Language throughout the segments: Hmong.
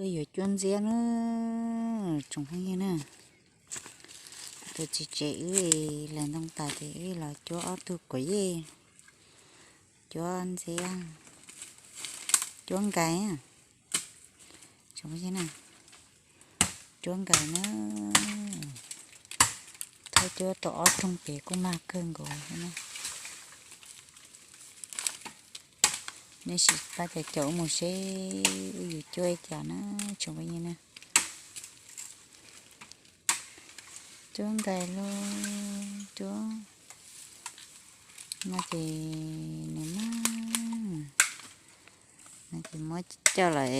Wb yuav cuab ntxiab na, tsoom phooj ywg na. Tus txiv tsev wb lawm ntoo tas ces wb los cuab ob tug kuam yej, cuab ntxiab, cuab nkais. Tsoom phooj ywg na, cuab nkais na. Thaum cuab tau ob rooj ces kuj mag kawg nkaus na. Nej sim pab caum caum mus seb wb yuav cuab li cas na, tsoom phooj ywg na. Cuab nkais los cuab no ces nws mag, no ces muab coj los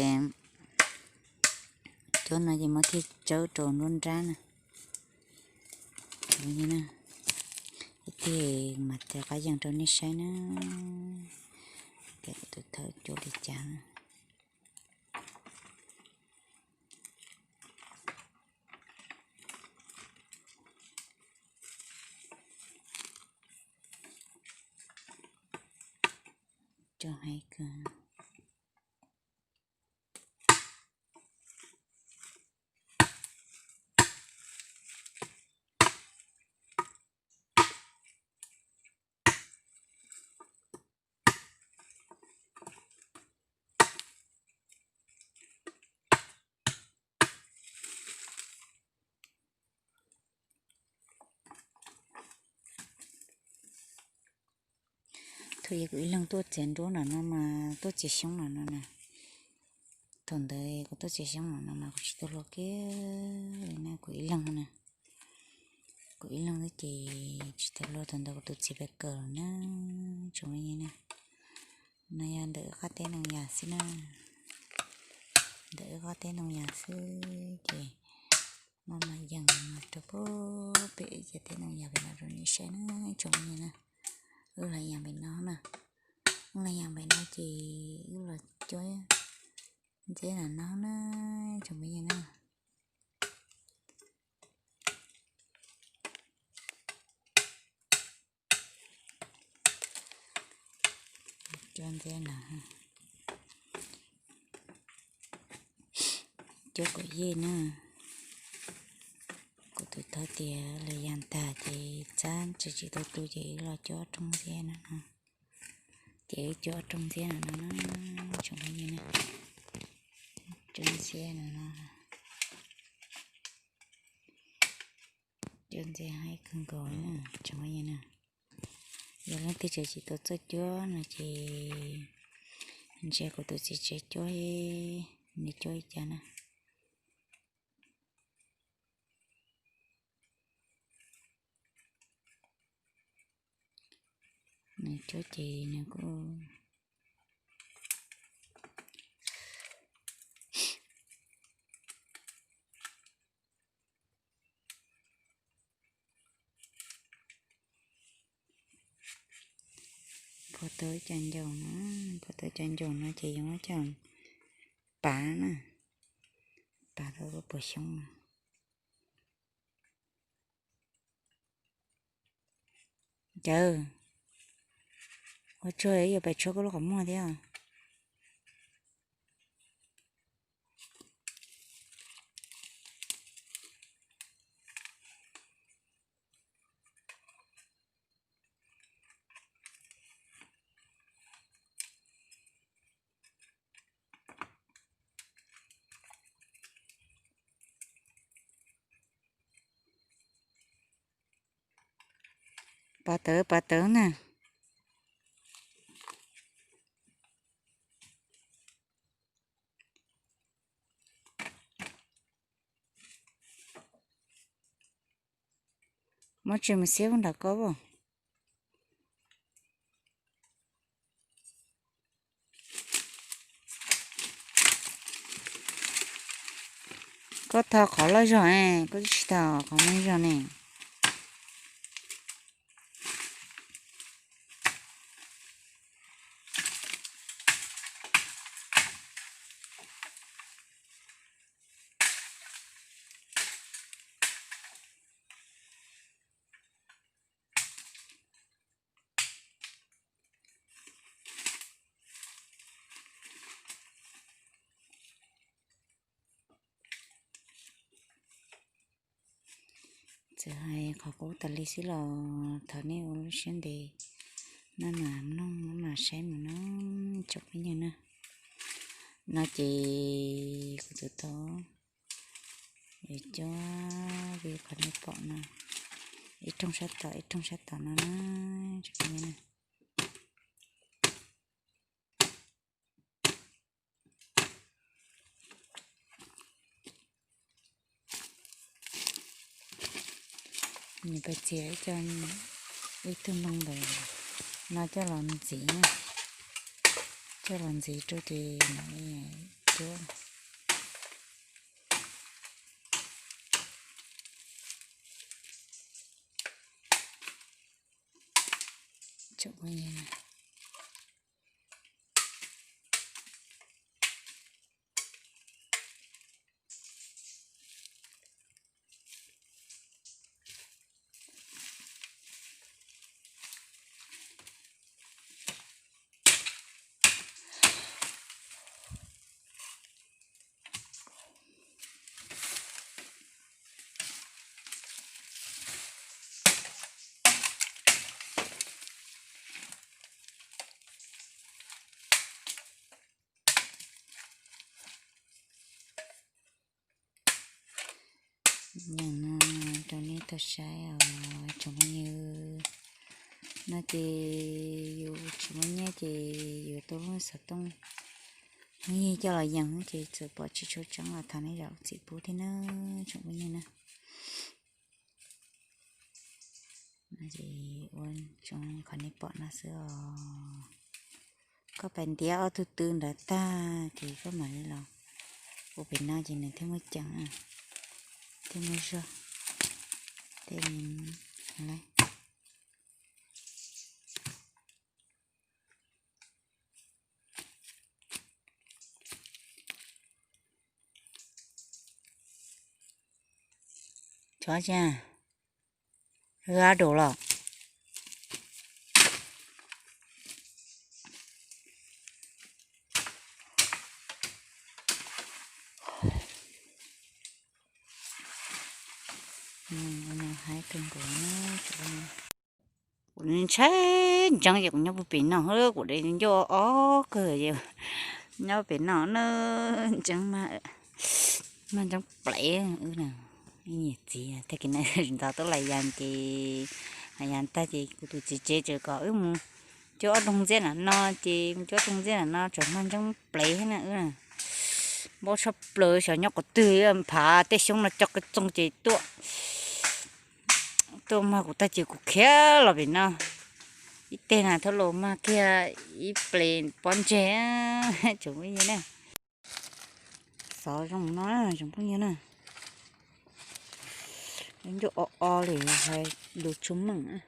cuab no ces muab kiag tsawb rau nruab nrab na. Ib pliag mas rov qab yees rau nej saib na, tias kuv tus thawj cuab li cas na. Cov hais kawg. Thaum yog kuv ib leeg tuaj txiav nruab no no mas tuaj txiav xyoob no no na. Thaum ntawd kuv tuaj txiav xyoob no no mas kuv tsis tau luag kiag li na, kuv ib leeg na. Kuv ib leeg xwb ces tsis tau luag, thaum ntawd kuv tus txiv pais kawm lawm na, tsoom phooj ywg na. No yog ntawm wb qab teb no yam xwb na. Ntawm wb qab teb no yam xwb ces maj mam yees rau pem ib cov teb no yam pem no rau nej saib na, tsoom phooj ywg na. Wb los yam pem no na, wb los yam pem no ces wb los cuab ntxiab no no na, tsoom phooj ywg na. Cuab ntxiab no, cuab kuam yej na. Kuv tus thawj tias lawv yam tag ces txab tsis tsis tau tu ces wb los cuab rooj ntxiab no no. Ces wb cuab rooj ntxiab no no na, tsoom phooj ywg na. Cuab ntxiab no no. Cuab ntxiab haib kawg nkaus na, tsoom phooj ywg na. Yog leej twg tseem tsis tau txawj cuab no ces ntsia kuv tus txiv tsev cuab, nws cuab li cas na. Nws cuab ces nws kuj Puag tau cov ncaus no, puag tau cov ncaus no ces yuav muab coj pav na, pav rau lub puas xyoob no. Cawv, ua tsuag yuav pais tshuab koj lub qhov muag thiab. Pav tawv, pav tawv na. Muab tso mus xiab nram koj as. Koj tho qhov loj zog, koj tsis tho qhov me zog ne. Txawm hais qhov qub tas li xwb los thov nej ua lub siab ntev, nej mam mloog mam saib mus no tsoom phooj ywg na. No ces kuv tus tau cov vi qhov nej pom no, ib rooj sab tom ib rooj sab tom no na tsoom phooj ywg na. Nws pais txiav ib tug ntoo ntawm no coj los ntxiv, coj los ntxiv rau ces mam cuab. Nyob no rau nej tau saib os tsoom phooj ywg. No ces yus tsis muaj nyiaj ces yuav tau lub xov tooj, muaj nyiaj coj los yees ces txawm pom tsis tshua tseeb los thov nej zam lub txim pub thiab na tsoom phooj ywg na. Ua tsoom qhov nej pom no xwb os. Koj pais ntiav ob tug tw ntawd tag ces koj mam li los ua pem no ces nws thiaj muaj ceem, thiaj muaj zog. Tej Chov tsa, hwv ab daus los. Haib kawg nkaus na. Kuv ntshai ntseeb ces kuv nyob puag pem no, kuv de ncauj ob kawg, nyob pem no na, ntseeb mas, mas ntseeb plev wb na. Ib niam txiv tag kis no ntxov tuaj lais yas ces, lais yas tag ces kuv tus txiv tsev tseem kom wb mus cuab ob rooj ntxiab nram no ces mus cuab ob rooj ntxiab nram no tseem mag ntseeb plev thiab na wb na. Npau tshaj plaws xyov nyob qhov twg, phav tej xyoob no cog qe txoog ces tuaj, tuaj mag kuv tag ces kuv khiav los pem no. Ib teg na thaub laus mag kiag ib ples pob ntseg tsoom phooj ywg na. Xov zoo no tsoom phooj ywg na. Ncauj o o li hais lus tshua meej.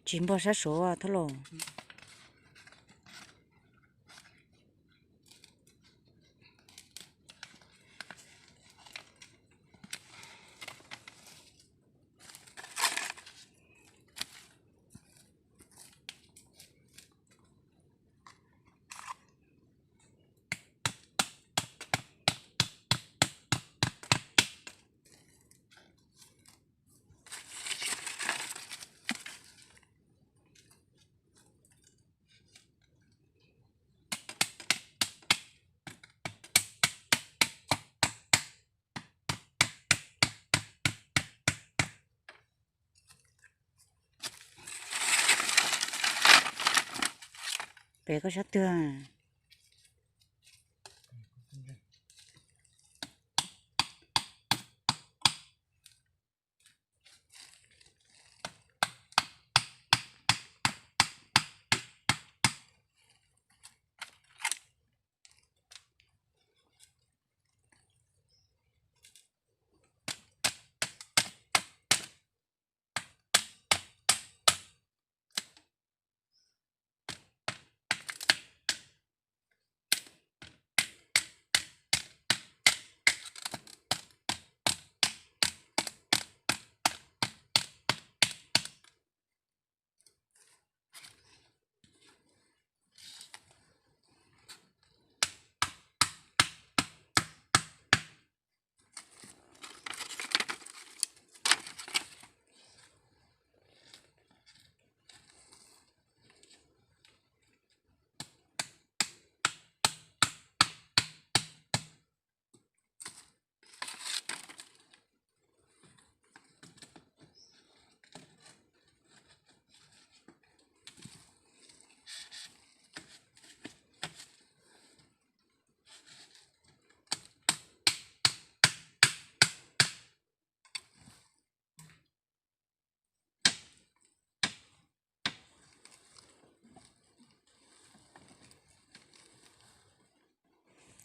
Tsis npog sab suav thaub laus. Pem koj sab twg?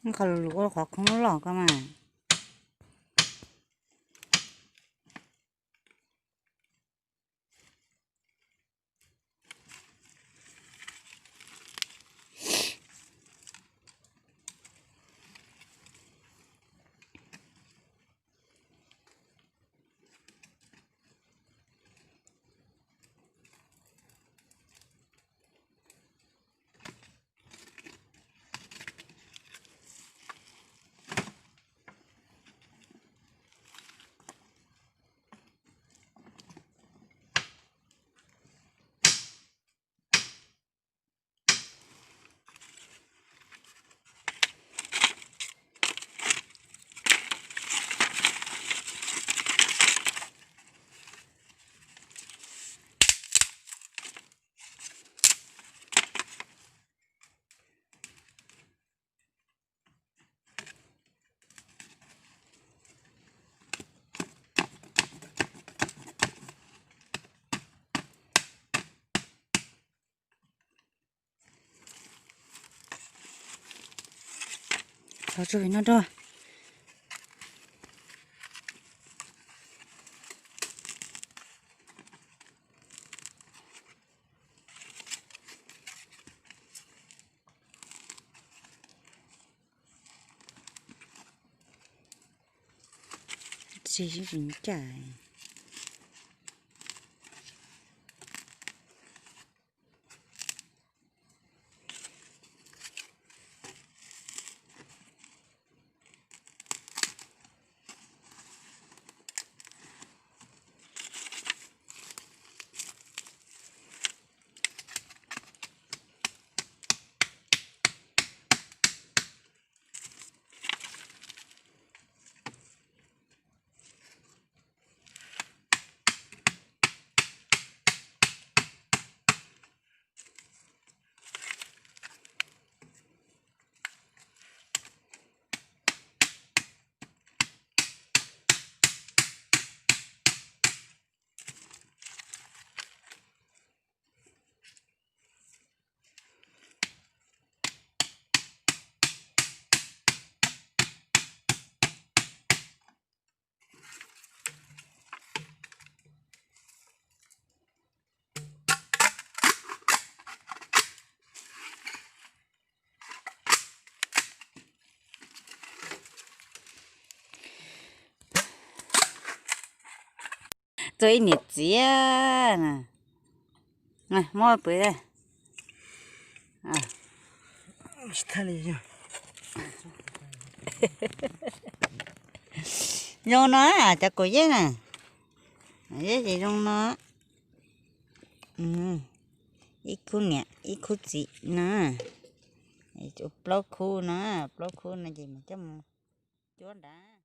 Qhov lus lus ua qhov khoob loj ko mas. Thov tsuag no rau. Tsis tsis ncaj. Txog ib niam txiv na, muab pw. Zoo no, cov kaus yeb na, yeb ces zoo no. Ib khub niam ib khub txiv na, plaub khub no, plaub khub no ces mus coj mus cuab nrad.